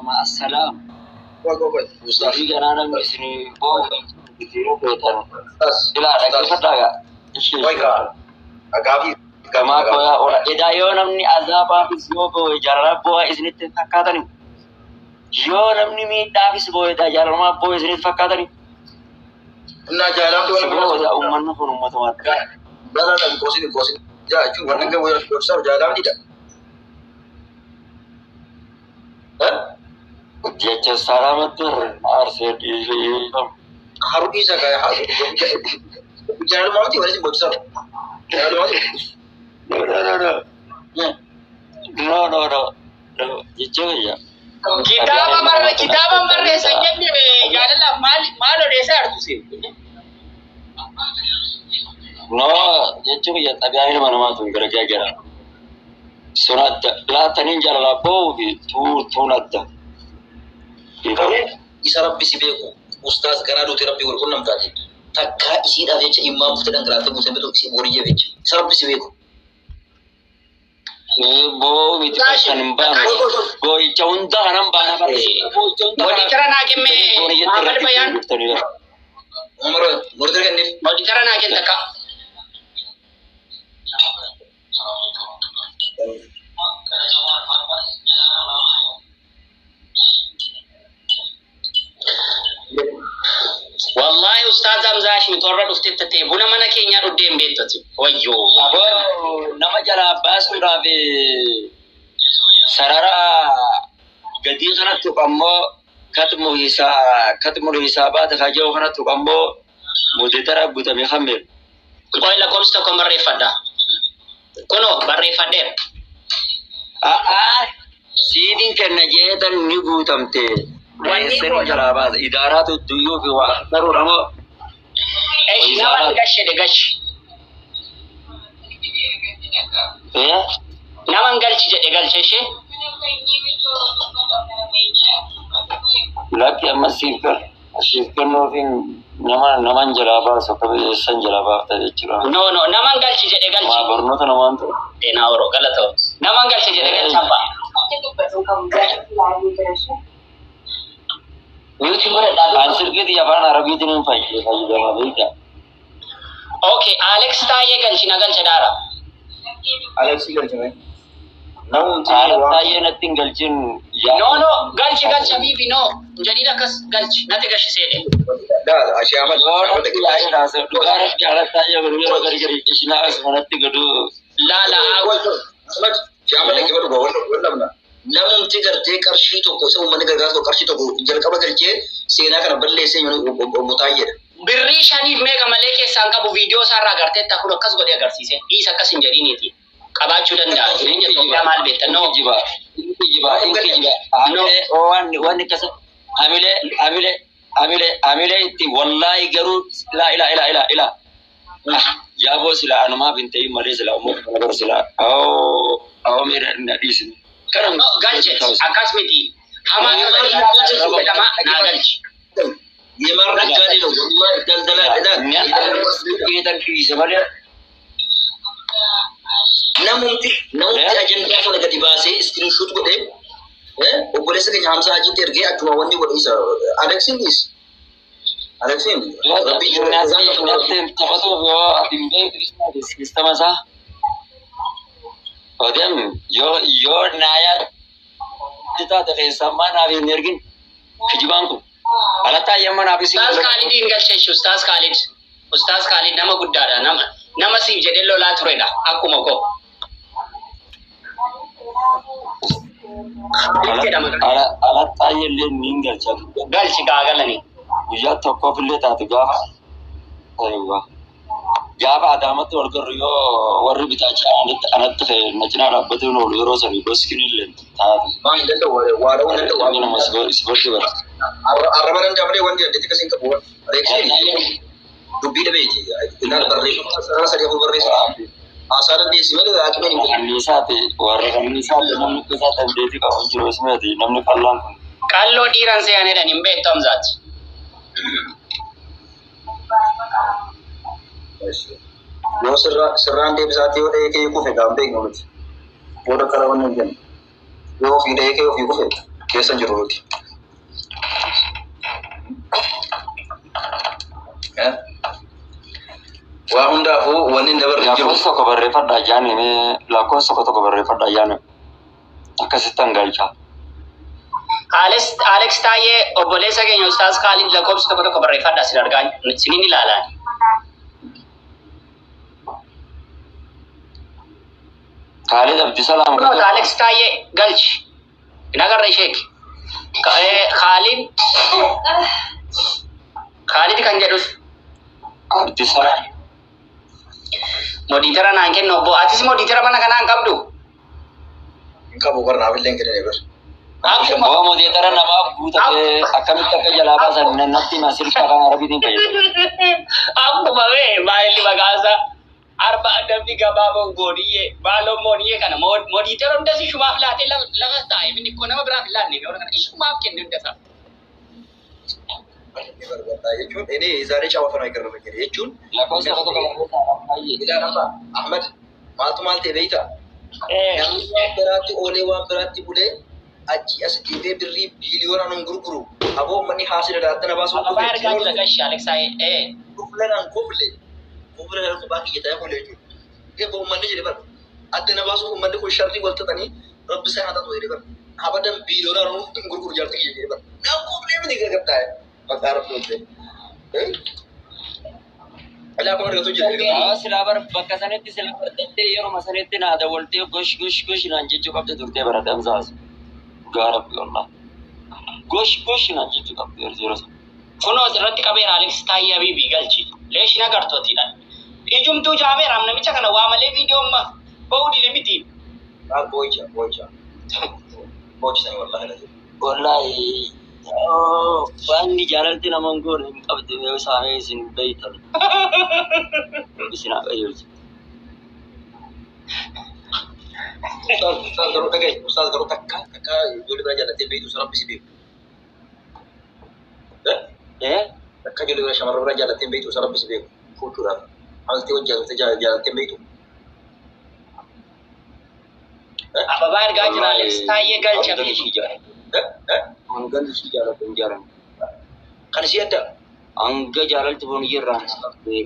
Assalaam. Qoy qoy qoy. Ustaas. Hojii ganaa namni isinii boo'u yeroo feetan. Ustaas. Ilaa Ustaas. dhaggeeffadhaa gaa. Ishee Qoy kaa. Gaafii gaafii Gamaa gaafii. boo'aa oola. Edaa yoo namni azaabaafis yoo boo'e jaalala boo'aa isinitti hin fakkaatani. Yoo namni miidhaafis boo'e edaa jaalalumaa boo'e isinitti fakkaatani. Innaa jaalamtu Si waan boo'u bira edaa uummanni kun uummatuma adda. Jaalala hin qoosin. Jaa jechuun waan hanga wayii gorsaaf jaalamtidha. Jecha salaamatti arsee dhiifama. Haruu dhiisa kaa jaalalummaa miti waliin gorsaaf. Jaalalummaa miti. No, no, no, no. No, no, no. No. Jecha wayya. Kitaaba barre kitaaba barreessan jenne jaalalaaf maal maal odeessaa jirtu siin? No, jechuun kiyya xabiyaan ilma namaa tun gara gara. Sun adda. Laataniin jaalalaa boo'uu fi tuun adda. Garuu isa rabbi si beeku ustaas garaa duute rabbi wal qunnamtaati. Takkaa isiidhaaf jecha immaan buftee dhangalaaftee buutee bitu isii booriyyee jecha. Isa rabbi si beeku. Boo'uu miti kan hin baane. Boo'icha hunda kanan baana bara. Boo'icha hunda kana. Moditara naa kenne Booniyyatti Muhammad irratti Bayaan. guuttanii bara. Umar murtee kenniif. Moditara naa kenne takka. Wallahi Ustaaz Hamzaa Hashmi torra dhuftetti ta'e buna mana keenyaa dhuddee hin beektati. Wayyoo. Aboo nama jalaa baasuudhaaf sarara gadii kanatti ammoo katmu hisaa katmu hisaabaata kajoo kanatti ammoo mudetara guutame kammeeru. Qoy lakkoofsa tokko barreeffadha. Kunoo barreeffadheera. A'aa siidin kenna jeetan ni guutamte. Wanni Eessanii goota. jalaa baasa. Idaaraatu duyyuu fi waa daruudha moo Esh nama gashedhe gashi. Eh? Nama galchi jedhe galche ishee. Lakki amma siif kennu siif kennuufiin nama naman jalaa baasu akka eessan jalaa baafta jechuudha. No no nama galchi jedhe galchi. Maa barnoota namaan ta'u. Deenaa oroo galata. Nama galchi jedhe galchi abbaa. Niwutiin godhadhaa. An sirgiitii afaan arabiitiin hin fayyadama beektaa. Okay, Alex Taayee galchi na galche daara. Aleksii galchine. Namumti Haala waan baay'ee natti hin galchin No no galchi galchi habiibi no. Jedhiin akkas galchi natti gashi seedhe. Daa ashee Ahmad Yoo Ahmad natti yaa'ee naasa'u dhugaa rabbi haala baay'ee godhu yeroo gari gari ishinaa asmanatti godhu. La la Ahmad Ahmad dhaggeeffadhu gaa wal dhabna. Namumti gartee qarshii tokko isa uummanni gargaarsa tokko qarshii tokko jalqaba galchee seenaa kana balleessee obbo Taayyeedha. Birrii shaniif meeqa malee keessaan qabu viidiyoo isaarraa agarteetta kun akkas godhee agarsiise. Dhiisa akkas hin jedhiniiti. Qabaachuu danda'a. Jireenya Itoophiyaa maal beekta? No. Inkijiba, inkijiba, inkijiba. Hamilee waan waan akkasa hamilee hamilee hamilee hamilee itti wallaahi garuu ilaa ilaa ilaa ilaa ilaa. Yaaboo sila anumaaf hin ta'in malee sila uummata kana bara sila awoo awoo miira na dhiisine. Kana No, galche akkas miti. Hamaa jedhama naa galchi. Yemaan rakkaalee wallahi daldalaa Geetan dhiise malee. Namumti namumti ajandaa kana gadi baasee iskiriinshuut godhee obboleessa keenya Hamza Hajiitti ergee achuma wanni godhe isa Aleksiin dhiis. Aleksiin rabbi Natti taphatuuf yoo ati hin beektu sistama isaa. Odeem yoo yoo naayaa taate keessaa maa naaf hin ergin kijibaan kun. Alataa yemma naaf isin. Ustaaz Kaalid hin galcheessu. Ustaaz Kaalid. Ustaaz Kaalid nama guddaadha. Nama nama siif jedhee lolaa turedha. Akkuma koo. Kaalid jedhama. Alataa illee ni galcha. Galchi gaagalanii. Guyyaa tokkoof illee taate gaafa. Gaafa Adaamatti wal garru yoo warri bitaacha anatti fe'e na cinaa dhaabbatee oolu yeroo sanii goskiin illee taate. Maa hin danda'u waa dha'uu hin danda'u. Inni nama ispoortii bara. Arraba danda'a malee wanti adda akkasiin qabu. Aleksiin dubbii dhabeeti. Ilaala barreeffama sarara sadii afur barreessa. Haasaa dandeessi malee haakimeen hin beeku. Kanniisaati warra kanniisaati namni akka isaa dandeettii qabu hin jiru ismeeti namni qallaan kun. Qalloo dhiiran se'anidhan hin beektu Hamzaati. Yoo sirraan deebisaatti yoo dhahee kee kufe gaan beeknu nuti. Booda karaa wanni hin jennu. Yoo ofii dhahee kee ofii kufe. Keessa hin jiru nuti. Waa hundaafuu wanni hin dabarre hin jiru. Lakkoofsa tokko barreeffadhaa jaani mee lakkoofsa tokko tokko barreeffadhaa jaani akkasitti hangalchaa. Alex Alex Taayee obboleessa keenya Ustaaz Khalid lakkoofsa tokko tokko barreeffadhaa sin argaa sinin ilaalaa. Khalid Abdusalaam. Kunoota Alex Taayee galchi. Hin agarre isheeki. Khalid Khalid kan jedhus Abdusalaam. Moderator naan kennu obbo atis moderator mana kanaa hin qabdu. Hin qabu barnaaf illee hin kennine bar. Akkuma Boo moderator namaaf guutatee akkamitti akka jalaa baasan natti hima silka afaan Arabiitiin fayyadamu. Akkuma bee maalli maqaan arba namni gabaaboon gooniyyee baaloon mooniyyee kana moderator hundas ishumaaf laatee lafa taa'e inni koo nama biraaf hin laanne yoo kana ishumaaf kenne hundasaa. Jechuun እኔ የዛሬ ጨዋታ ነው የቀረበኝ jechuun Lakkoofsa tokko tokko barreessaa baay'ee. ilaalama Ahmad maaltu maal ta'e beektaa? Namni waan biraatti oolee waan biraatti bulee achi as deemee birrii biiliyoonaan hin gurguru. Aboo uummanni haasila daatana baasuu Ababaa ergaa jira gashi Alex Taayee. Kuflanaan kufle kuflanaan kophaa kiyya ta'ee kufle jechuudha. Eebba uummanni jedhe bara adda na baasuuf uummanni kun sharrii wal xaxanii rabbi isaa haa xaxu jedhe bara. Abadan biiliyoonaan hin gurguru jaartii kiyya jedhe bara. Naan kuflee miti gargaartaa maqaa rabbi hojjete. Alaa kun argatu jira. Silaa bar bakka sanitti silaa bartattee yeruma sanitti naa dawwaltee gosh gosh gosh naan jechuu qabda turtee barate amsaas. Dhugaa rabbi wallah. Gosh gosh naan jechuu qabdu yeroo sana. Kunoo asirratti qabeera Alex Taayee Abiibii galchi. Leeshina gartootiidha. Ijumtuu jaameera namicha kana waa malee viidiyoo amma ba'uu dide miti. Maal boo'icha boo'icha. Boo'ichisanii wallahi lazi. Wallahi wanni jaalalti nama hin goone hin qabdu yoo saamee isin beeytan. Isin haa qajeelchu. Ustaaz garuu dhaga'i. Ustaaz garuu takka takka ijoollee bira jaallattee beektu isa rabbi si beeku. Takka ijoollee bira shamarra bira jaallattee beektu isa rabbi si beeku. Fuuchuudhaaf. Amaltee wajji jaallattee jaallattee beektu. Ababaa ergaa jira Alex Taayee galcha. Hangan ishii jaalladhu. Hangan ishii jaalladhu hin jaalanne. Kan isii adda. Hanga jaalalti booniyyee irraa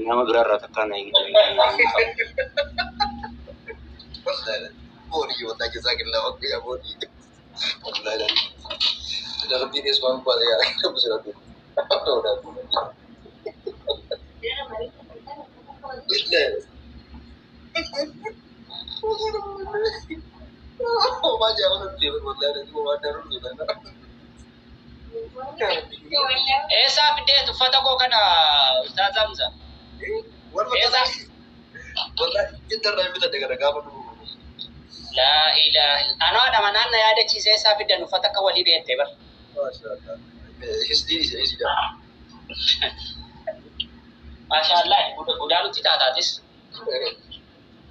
nama biraarraa takka na hin Booniyyee wallahi jazaakillah wakkiya booniyyee. Wallahi la. Rabbi ni subhanahu wa ta'ala rabbi si rabbi. Eessaa fiddeet uffata koo kana Ustaaz Hamza? Eessaa? Laa ilaaha illa. Anoo haadha manaan na yaadachiise eessaa fiddan uffata akka walii beektee bara. Maashaallah udaanutti taataatis.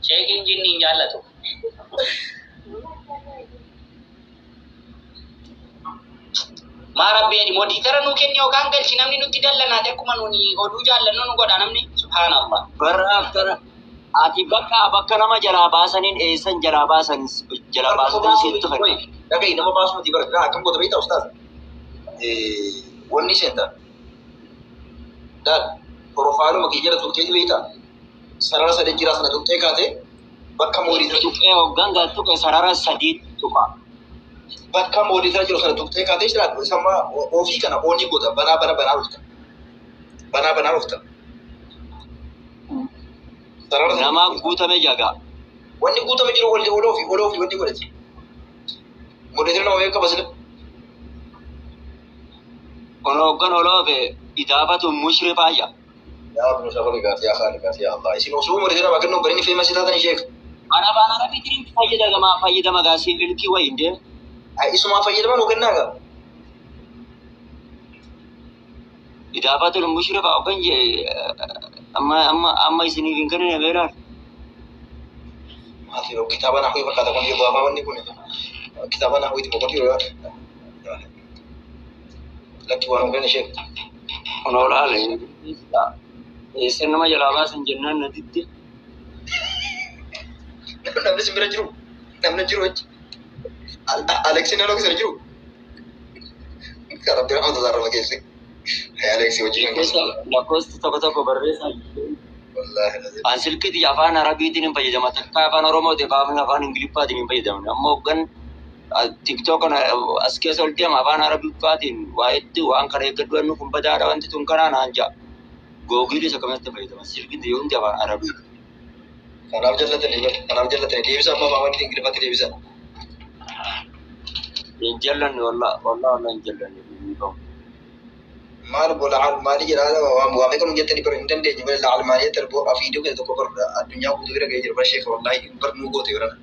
Sheekiin jinni hin jaallatu. Maa rabbi jedhi moderator nuu kenni yookaan galchi namni nutti dallanaate akkuma nuni oduu jaallannu nu godha namni subhaanallah. Barra akkana ati bakka bakka nama jalaa baasaniin eessan jalaa baasan jalaa baasanii sitti fayyadu. Dhaga'i nama baasuu miti bara akkam goota beektaa ustaaz? Wanni seenta. Daal profileuma kee jala tuqxee beektaa? Sarara sadii jira sana tuqxee kaatee bakka moderator Tuqee hoggaan gaa tuqee sarara sadii tuqa. Bakka moderator jiru sana tuqxee kaatee jira sama ofii kana onii goota banaa bana banaa dhufta. Banaa banaa dhufta. Sarara sadii. Nama guutame jaga. Wanni guutame jiru walli oloo fi oloo fi wanni godhati. Moderator nama beekaa basile. Kun hoggan oloofe idaafatu mushrifaa jaa. Yaa Rabbi nu yaa Khaliqaati yaa Allah. Isin osoo moderator nama kennu barini famous taatan sheek. Ana afaan Arabiitiin fayyadama fayyadama gaa silkii wayi indee. Isumaa fayyadama nu kennaa gaa. Idaafatul mushrifaa hoggan jee amma amma amma isiniif hin kennine beelaan. Maal yeroo kitaaba nahwii fakkaata kun yoo afaan wanni kun kitaaba nahwiiti boqotii yoo lakki waan hin kenne sheek. Kun olaale. Eessan nama jalaa baasan jennaan na didde. Namni si bira jiru namni jiru jechi. Aleksiin naannoo keessa jiru. Rabbi rahmata isaa irra keesse. Alex wajjin hin gosa. Lakkoofsa tokko tokko barreessaa. Wallaahi lazim. An silkiitii afaan Arabiitiin hin fayyadama. Takka afaan Oromootiin afaan Ingiliffaatiin hin fayyadamne. Ammoo hoggan TikTok kana as keessa ol deema afaan Arabiffaatiin waa hedduu waan kana eeggadhu wanni kun badaadha wanti tun kanaa naan ja'a. Googiilis akkamatti fayyadama. Silkiitii yoo hundi afaan Arabiiti. Kanaaf jallatanii bar. Kanaaf jallatanii deebisa amma afaan Ingiliffatti deebisa. Hin jallanne, wallaa wallaa wallaa, hin jallanne. Maal bola almaanii jedhaa waa meeqa nu jettanii bar hin dandeenye bar almaanii jettan bo afiiduu keessa tokko bar addunyaa guutuu bira ga'ee jira bar sheeka, wallaahi bar nuu goote barana.